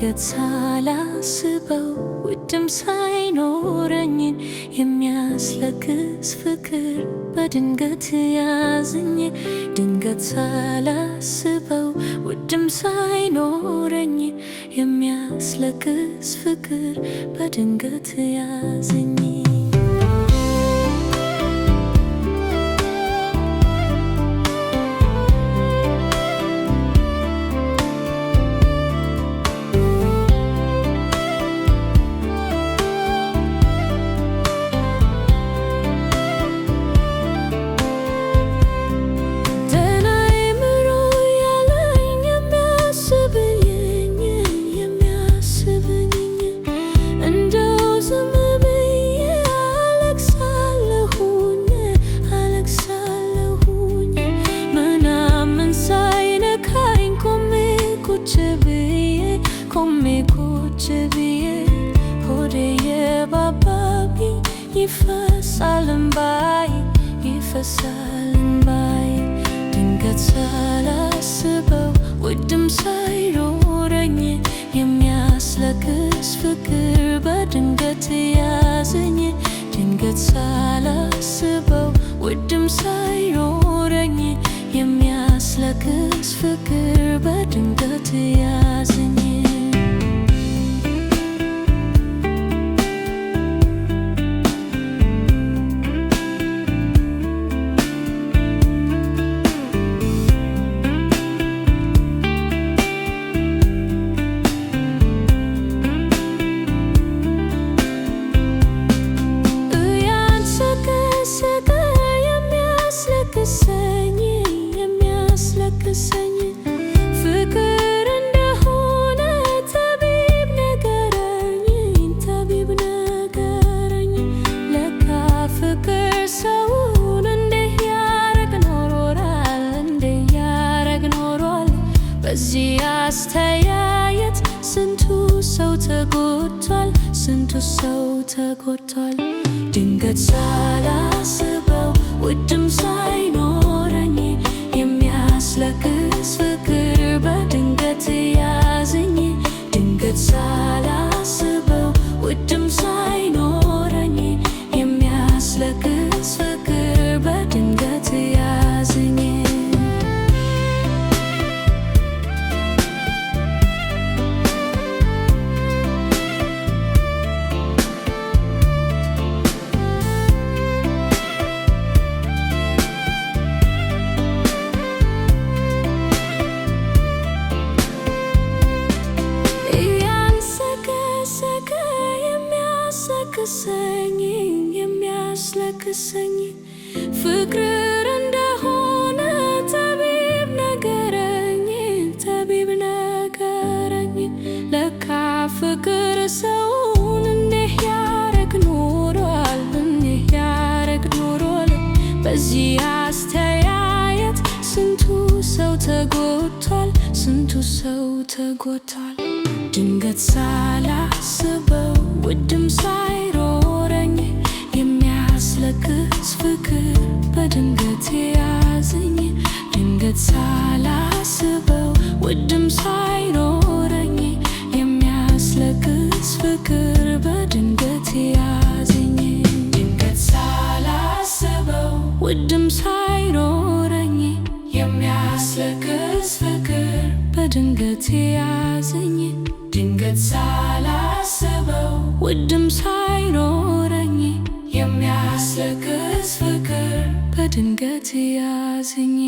ድንገት ሳላስበው ውድም ሳይኖረኝ የሚያስለቅስ ፍቅር በድንገት ያዘኝ። ድንገት ሳላስበው ውድም ሳይኖረኝ የሚያስለቅስ ፍቅር በድንገት ያዘኝ። ደህና አይምሮ ያለኝ የሚያስብልኝ የሚያስብልኝ እንደው ዝም ብዬ አለቅሳለሁኝ አለቅሳለሁኝ ምናምን ሳይነካኝ ቆሜ ቁጭ ብዬ ቆሜ ቁጭ ብዬ ሆዴ የባባብኝ ይፈሳል እምባዬ ይፈሳል እምባዬ። ድንገት ሳላስበው ውድም ሳይኖረኝ የሚያስለቅስ ፍቅር በድንገት ያዘኝ። ድንገት ሳላስበው ውድም ሳይኖረኝ የሚያስለቅስ ፍቅር በድንገት ያዘኝ። እያንሰቀሰቀ የሚያስለቅሰኝ የሚያስለቅሰኝ ፍቅር እንደሆነ ጠቢብ ነገረኝ ጠቢብ ነገረኝ። ለካ ፍቅር ሰውን እንዲህ ያረግ ኖሯል እንዲህ ያረግ ኖሯል። በዚህ አስተያየት ስንቱ ሰው ተጎድቷል ስንቱ ሰው ተጎድቷል። ድንገት ሳላስበው ውድም ሳይኖረኝ የሚያስለቅስ ፍቅር በድንገት ያዘኝ። ድንገት ሳላስበው ውድም ሳይኖረኝ የሚያስለቅስ ፍቅር በድንገት ያዘኝ። እያንሰቀሰቀ የሚያስለቅሰኝ የሚያስለቅሰኝ ፍቅር እንደሆነ ጠቢብ ነገረኝ ጠቢብ ነገረኝ። ለካ ፍቅር ሰውን እንዲህ ያረግ ኖሯል እንዲህ ያረግ ኖሯል። በዚህ አስተያየት ስንቱ ሰው ተጎድቷል ስንቱ ሰው ተጎድቷል። ድንገት ሳላስበው ውድም ሳይኖረኝ የሚያስለቅስ ፍቅር በድንገት ያዘኝ። ድንገት ሳላስበው ውድም ሳይኖረኝ የሚያስለቅስ ፍቅር በድንገት ያዘኝ። ድንገት ሳላስበው ውድም ሳይኖረኝ የሚያስለቅስ ፍቅር በድንገት ያዘኝ። ድንገት ሳላስበው ውድም ሳይኖረኝ የሚያስለቅስ ፍቅር በድንገት ያዘኝ።